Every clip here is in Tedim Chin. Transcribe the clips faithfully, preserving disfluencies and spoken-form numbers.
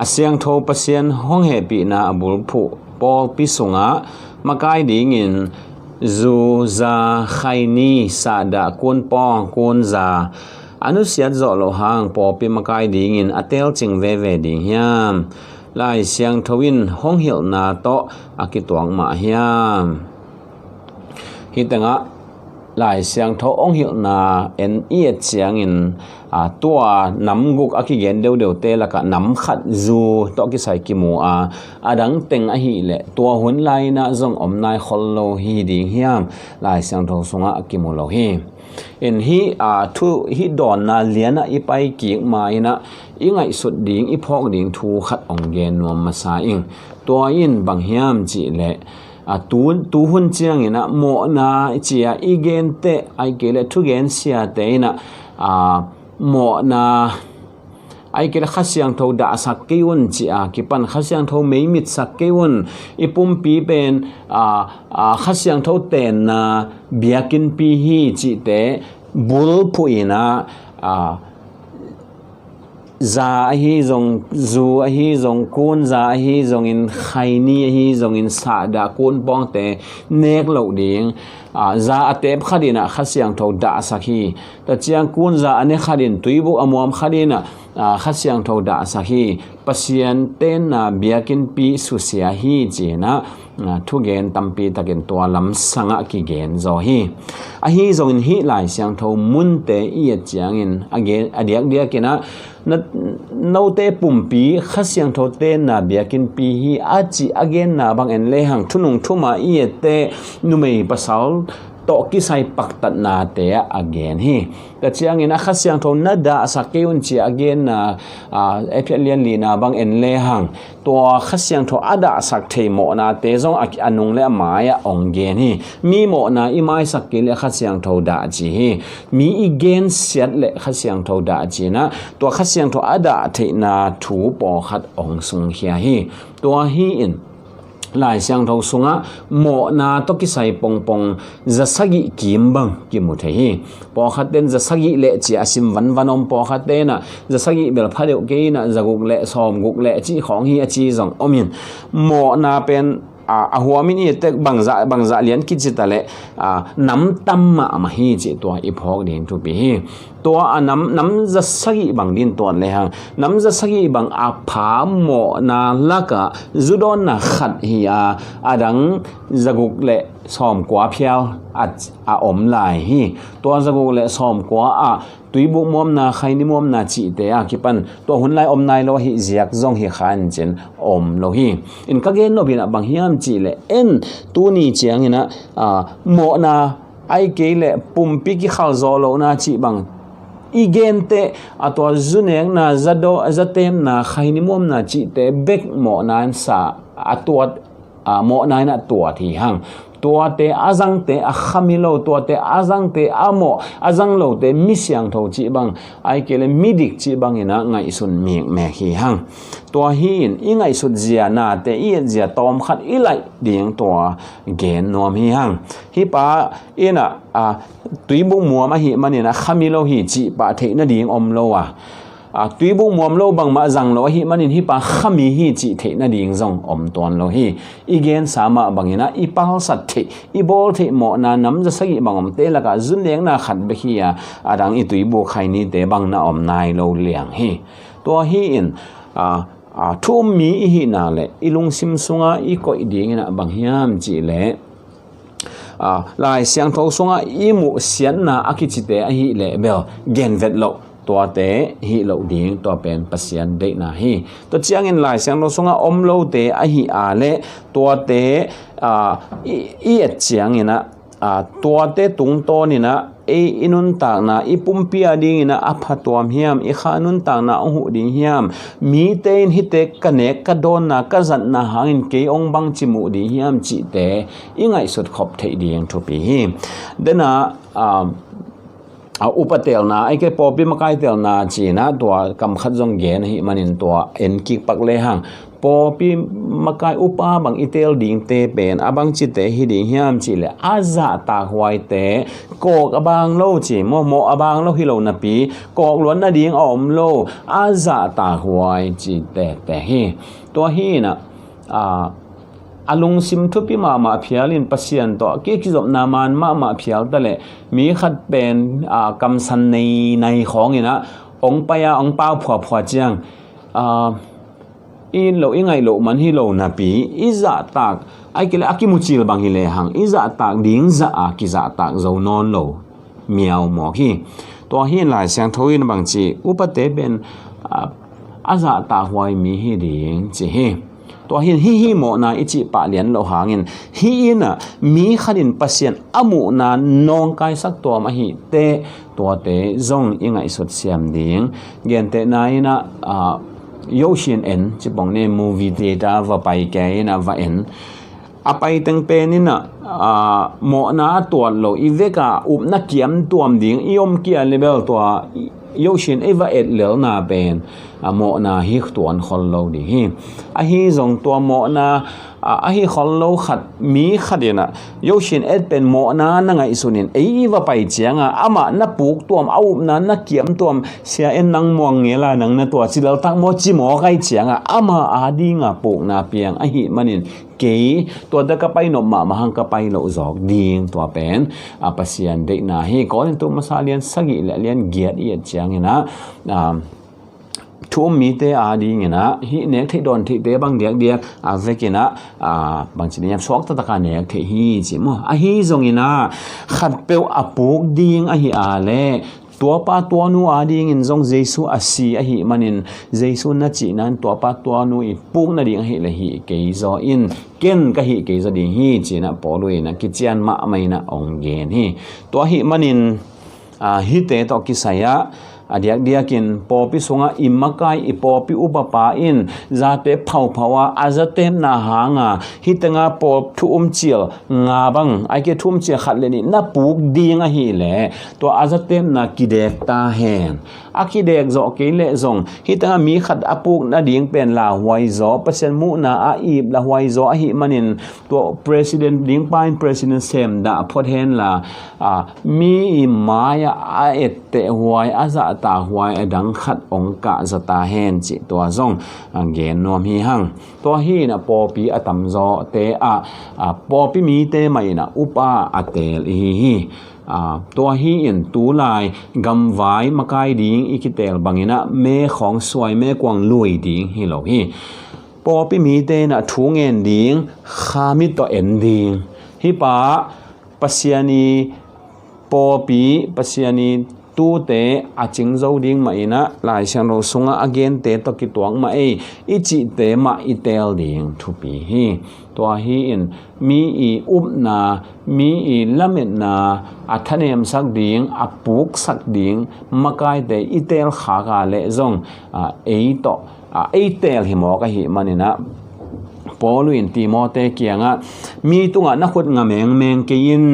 A siangtho Pasian hong hehpihna a bulphuh pawlpi sungah makai dingin zu, za, khaini, sahdah, kunpawng, kunza a nusiat zawh loh hang pawlpi makai dingin a telcing veve ding hiam? Lai Siangtho in hong hilhna tawh a kituak mah hiam? Hih tengah Lai Siangtho hong hilhna en i et ciangin, a, tua nam guk a kigen deuhdeuhte lakah nam khat zu tawh kisai kimu a, a dang teng ahih leh tua hun lai-in ah zong om nai khol lo hi ding hiam? Lai Siangtho sungah a kimu lo hi. In hih, a, thu, hih dawnna lianah i pai kik ma-in ah i ngaihsut ding, i phawk ding thu khat hong gen nuam masa ing. Tua in bang hiam cih leh, a, tu, tuhun ciangin ah mawhna ci-a i genteh, ahih kei leh thugen siate in ah, a, mawhna, ahih kei leh Kha Siangtho dahsak kei un ci-a kipan, Kha Siangtho meimitsak kei un, i pumpi pen, a, a, Kha Siangtho tenna biakinnpi hi cihte bulphuh in ah, a, za ahi zong, zu ahi zong, kunza ahi zongin, khaini ahi zongin, sahdah, kunpawngte nek loh ding. A, za a tep khat in ah Kha Siangtho dahsak hi. Tua ciang kunza a ne khat in, tuibuk a muam khat in ah, a, Kha Siangtho dahsak hi. Pasian tenna biakinnpi susia hi ci-in ah, a, thugen tampi takin tua lamsangah kigen zaw hi. Ahi zongin hih Lai Siangtho munte i et ciangin a gen, a diakdiakin ah, na, note pumpi Kha Siangtho tenna biakinnpi hi a cih a genna bang en lehang, thunung thumah i etteh numei pasal tawh kisai paktatnate ah a gen hi. Tua ciangin ah Kha Siangtho na dahsak kei un ci-a a genna, a, Efesa lian lina bang en lehang, tua Kha Siangtho a dahsak thei mawhnate zong a, a nung le a mai-ah hong gen hi. Mi mawhna i maisak kei leh Kha Siangtho dah ci hi. Mi i gensiat leh Kha Siangtho dah ci-in ah, tua Kha Siangtho a dah theihna thu pawlkhat hong sungkhia hi. Tua hi-in Lai Siangtho sungah mawhna tawh kisai pongpong za sagih kim bang kimu thei hi. Pawlkhatte in za sagih leh ci-a a sim vanvan om, pawlkhatte in ah za sagih bel pha deuh kei in ah za guk leh sawm guk leh cih khawng hi a ci zong om in, mawhna pen, a, a huamin i tek bangzah, bangzah lian kici ta leh, a, nam tam mahmah hi cih tua i phawk ding thupi hi. Tua a nam, nam za sagih bang din tuat lehang, nam za sagih bang a pha mawhna lakah zu dawnna khat hi a, a dang za guk leh sawm kua phial a, a om lai hi. Tua za guk leh sawm kua ah tuibuk muamna, khaini muamna cihte a kipan tua hun lai om nai lo ahih ziak zong hi kha in cin om lo hi. In ka gen nop in ah bang hiam cih leh, en tuni ciangin ah, a, mawhna ahih kei leh pumpi kikhal zawh lohna cih bang i genteh, a, tua zu nekna, za daw, za temna, khaini muamna cihte bek mawhna in sa a tuat, a, mawhna in a tuat hi hang. Tuate a zangte a khami lo, tuate a zangte a mawh, a zang lote mi siangtho cih bang, ahih kei leh midik cih bangin ah ngaihsun mikmek hi hang. Tua hi-in i ngaihsut zia, nate i et zia tawmkhat i laih ding tua gen nuam hi hang. Hih pa in ah, a, tuibuk muam ahih manin ah khami lo hi cih pah theih nading om lo a, a, tuibuk muam lo bangmah zang lo ahih manin hih pa khami hi cih theih nading zong om tuan lo hi. I gensa mah bangin ah i palsat theih, i bawl theih mawhna nam za sagih bang omte lakah zu nekna khat bek hi a, a dang i tuibuk khainite bang na om nai lo liang hi. Tua hi-in, a, a, thu um mi i hihna leh i lungsim sungah i koih dingin ah bang hiam cih leh, a, Lai Siangtho sungah i muh siatna a kicite ahih leh bel genvet loh, tuate hih loh ding, tua pen Pasian deihna hi. Tua ciangin Lai Siangtho sungah om lote ahih a leh tuate, a, i, i et ciangin ah, a, tuate tungtawnin ah ei i nuntakna, i pumpi a dingin ah a phatuam hiam, i kha nuntakna hong huh ding hiam, mite in hihte ka nek, ka dawnna, ka zatna hangin kei hong bangci muh ding hiam cihte i ngaihsut khop theih ding thupi hi. Dena, a, a upa telna, ai ke pawlpi makai telna cinah tua kam khat zong gen ahih manin tua en kik pak lehang. Pawlpi makai upa bang i tel dingte pen a bang cite hi ding hiam cihleh a zahtak huaite, kawk a bang lo ci, mawhmawh a bang lo hi lo napi, kawk luat nading a om lo a zahtak huai ci tektek hi. Tua hi inah a lungsim thupi mahmah phial in Pasian tawh kikizopna man mahmah phial ta leh mi khat pen kamsan neinai khawng inah ong pai a ong pau phuaphua ciang i lo i ngaih loh man hi lo napi i zahtak ai kei le a kimucil bang hi lehang i zahtak ding zah a kizahtak zo nawn lo miau mawk hi. Tua hi in Lai Siangtho in bangci upate pen a zahtak huai mi hi ding ci hi. Tua hin hih hi mawhna i cih pah lian loh hangin hih inah mi khat in Pasian a muhna nawngkaisak tuam ahih teh tuate zong i ngaihsut siam ding. Gentehna inah Yohsin en cipong ne movie theater va pai kei inah va en a pai teng pen inah mawhna a tuat lo i veka upna kiam tuam ding i om kia le bel tua Yohsin ei va et lelna pen a mawhna hi tuan khol lo ding hi. Ahi zong tua mawhna ahi khol lo khat mi khat inah Yohsin et pen mawhna na ngaihsun in ei i va pai cianga amah na puk tuam a upna na kiam tuam sia en nang muang ngela nang na tua ci laltak maw ci mawk ai cianga ama a dinga pukna piang ahih manin kei tuate ka pai nop mahmah hang ka pai loh zawk ding tua pen a Pasian deihna hi. Korintu masa lian sagih le lian giat i et cianginah thu um mite a dinginah hih nek theih dawn theihte bang diakdiak a vekinah bangci ding hiam suak taktaka nek theih hi ci maw? Ahi zonginah khatpeuh a puk ding ahi a le tuapa tuanu a dingin zong Jesu a si ahih manin Jesu na cihna in tuapa tuanu i puk nading ahih le hih kei zaw in ken ka hih kei zaw ding hi cinah Paul inah kician mahmah inah ong gen hi. Tua ahih manin hihte tawh kisai-ah a diakdiakin pawlpi sungah i makai i pawlpi upapa in zate phauphau a a zatepna hanga hih tenga pawl thu um cil nga bang ai ke thu um cil khat le nih na puk ding ahih le tua a zatepna kidek ta hen. A kidek zawh kei leh zong hih tengah mi khat a puk nading pen lauhuai zaw Pasian muhna a ip lauhuai zaw ahih manin tua president dingpa in president sem dah phot henla mi i mai-ah a etteh huai a zahtak huai a dang khat ong kah zata hen cih tua zong gen nuam hi hang. Tua hi inah pawlpi a tamzawte ah pawlpi mite mah inah upa a teel ihi hi. Tua hi in tulai gamvai makai ding i kiteel banginah me khawng suai me kuang lui ding hi lo hi. Pawlpi mite inah thu ngen ding kha mit tawh en ding. Hih pa Pasian i pawlpi Pasian i tute a cing zo ding mah inah Lai Siangtho sungah a gente tawh kituak mah ei i cihte mah i teel ding thupi hi. Tua hi in mi i upna mi i lametna a thanemsak ding a puksak ding makaite i teel khak a leh zong ei tawh ei teel hi mawk ahih maninah Paul in Timote kiangah mi tungah na khut nga mengmeng kei in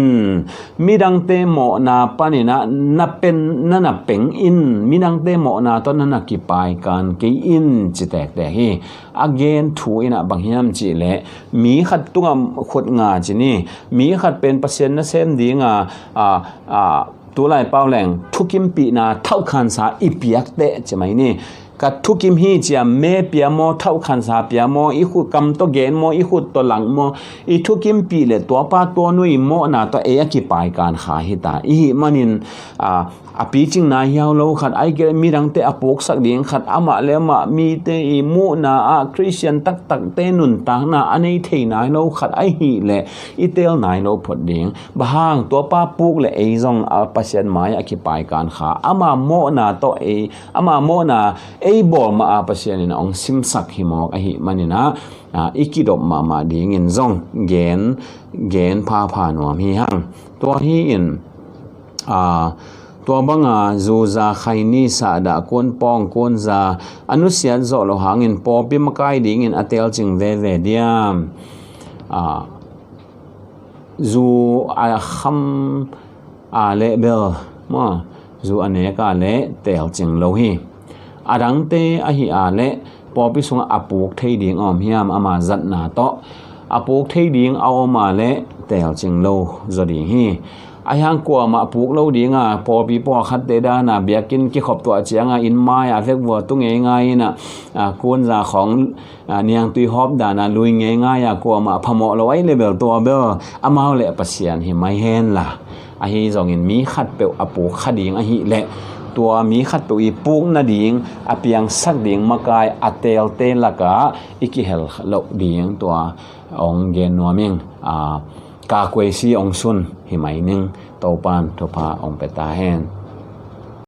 midangte mawhna paninah na pen na na peng in midangte mawhna tawh na na kipaikan kei in ci tektek hi. A gen thu inah bang hiam cihleh mi khat tungah khut nga ci ni. Mi khat pen Pasian nasem dinga tulai pauleng thukimpihna thauhkhansa i piakteh ci mai ni. Ka thukim hi cia me pia maw thauhkhansa pia maw i khut kam tawh gen maw i khut tawh lang maw i thukimpih le tuapa tuanu i mawhna tawh ei a kipaikan kha hita ihih manin a picing nai hiau lo khat ai kei midangte a puksak ding khat amah le amah mite i muhna ah Khristian taktakte nuntakna a nei thei nai lo khat aihih le i teel nai lo phot ding. Bang hang tuapa puk le ei zong a Pasian mai a kipaikan kha ama mawhna tawh ei ama mawhna ei bawl mah a Pasian in a ong simsak hi mawk ahih maninah i kidop mahmah dingin zong gen gen phapha nuam hi hang. Tua hi in tua banga zuza khaini sahdah kunpawng kunza a nusiat zawh loh hangin pawlpi makai dingin a teelcing veve diam? Zu a kham a leh bel maw zu a nek a leh teelcing lo hi. A dangte ahi a leh pawlpi sungah a puk thei ding a om hiam, ama zatna tawh a puk thei ding a om a leh teelcing lo zaw ding hi. Ahi hang kuamah puk lo ding a, pawlpi pawlkhatte dan a biakinn kikhop tuah ciang a inn mai a vekvua tu ngeingai in a, a, kunza khawng, a, niangtui hawp dan a lui ngeingai a, kuamah phamawh lo ahih leh bel tua bel amau leh Pasian hi mai hen la. Ahi zongin mi khatpeuh a puk kha ding ahih leh tua mi khatpeuh i puk nading, a piangsak ding makai a teelte lakah i kihel loh ding tua hong gen nuam ing. A, Kakuaisi Ong Sun hi mai ning. Topa'n thupha hong pia ta hen.